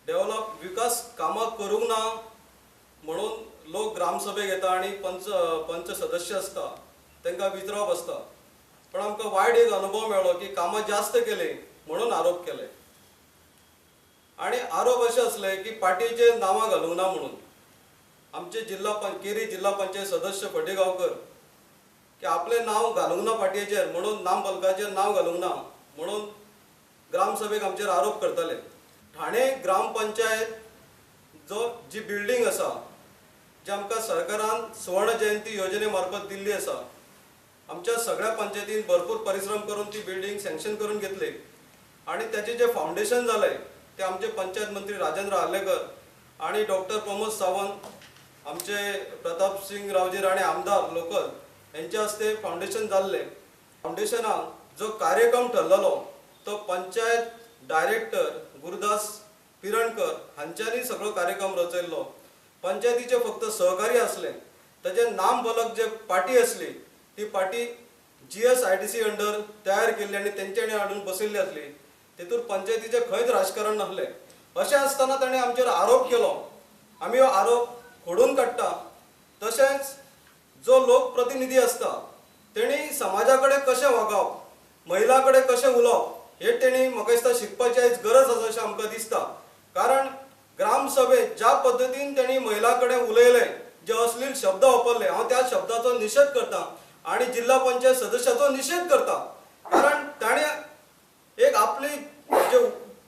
Develop विकास कामां करूंक ना म्हणून लोक ग्रामसभेक येता आनी पंच पंच सदस्य आसता तांकां विचारप आसता. पण आमकां वायट एक अनुभव मेळ्ळो की कामां जास्त केली म्हणून आरोप केले आनी आरोप अशे आसले की पार्टीचे नांवां घालूंक ना म्हणून. आमचे जिल्हा केरी जिल्हा पंचायत सदस्य फटे गांवकर की आपलें नांव घालूंक ना पार्टीचेर म्हणून, नामफलकाचेर नांव घालूंक ना म्हणून ग्रामसभेक आमचेर आरोप करताले. ठाणे ग्रामपंचायत जो जी बिल्डींग आसा जी आमकां सरकारान सुवर्ण जयंती योजने मार्फत दिल्ली आसा, आमच्या सगळ्या पंचायतीन भरपूर परिश्रम करून ती बिल्डींग सँक्शन करून घेतली आनी ताचें जें फावंडेशन जालें ते आमचे पंचायत मंत्री राजेंद्र आर्लेकर आनी डॉक्टर प्रमोद सावंत, आमचे प्रताप सिंग रावजी राणे आमदार लोकल हेंच्या हस्ते फावंडेशन जाल्लें. फावंडेशनाक जो कार्यक्रम ठरलेलो तो पंचायत डायरेक्टर गुरुदास पिरणकर हांच्यांनी सगळो कार्यक्रम रचयल्लो. पंचायतीचे फक्त सहकारी आसले, ताजें नामफलक जे पाटी आसली ती पाटी GSIDC under तयार केल्ली आनी तेंच्यांनी हाडून बसयल्ली आसली. तेतूर पंचायतीचें खंयच राजकारण नासलें. अशें आसतना ताणें आमचेर आरोप केलो. आमी हो आरोप खोडून काडटा. तशेंच जो लोकप्रतिनिधी आसता तेणी समाजा कडेन कशें वागप, महिला कडेन कशें उलोवप हे तेणी म्हाका दिसता शिकपाची आयज गरज आसा अशें आमकां दिसता. कारण ग्रामसभेत ज्या पद्दतीन तेणी महिला कडेन उलयलें, जे अश्लील शब्द वापरले, हांव त्या शब्दाचो निशेध करता आनी जिल्हा पंचायत सदस्याचो निशेध करता. कारण ताणें एक आपली जे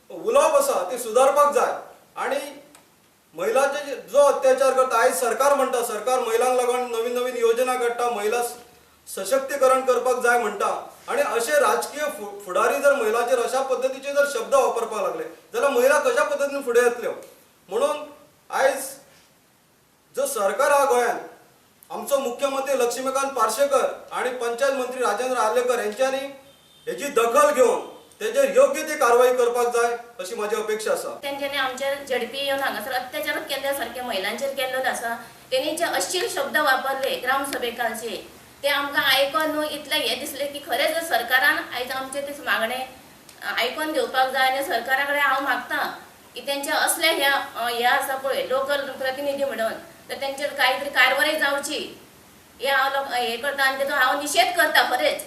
उलोवप आसा ती सुदारपाक जाय आनी महिलांचे जो अत्याचार करता, आयज सरकार म्हणटा सरकार महिलांक लागून नवीन नवीन योजना काडटा, महिला सशक्तीकरण करपाक जाय म्हणटा आनी अशे राजकीय फुडारी जर महिलांचेर अशा पद्दतीचे जर शब्द वापरपाक लागले जाल्यार महिला कशा पद्दतीन फुडें येतल्यो. म्हणून आयज जो सरकार आहा गोंयांत, आमचो मुख्यमंत्री लक्ष्मीकांत पार्सेकर आनी पंचायत मंत्री राजेंद्र आर्लेकर हेंच्यांनी हेजी दखल घेवन तेजेर योग्य ती कारवाई करपाक जाय अशी म्हाजी अपेक्षा आसा. तेंच्यांनी आमचेर झडपी येवन हांगासर अत्याचार केल्ल्या सारखे महिलांचेर केल्लो आसा. तेणी जे अश्लील शब्द वापरले ग्रामसभेकाचे ते आमकां आयकोन न्हू इतलें हें दिसलें की खरेंच सरकारान आयज आमचें तें मागणें आयकोन घेवपाक जाय आनी सरकारा कडेन हांव मागता की तेंचे असले हे आसा पळय लोकल प्रतिनिधी म्हणून तर तेंचेर कांय तरी कारवाय जावची हे हांव लोक हे करता आनी तेजो हांव निशेध करता खरेंच.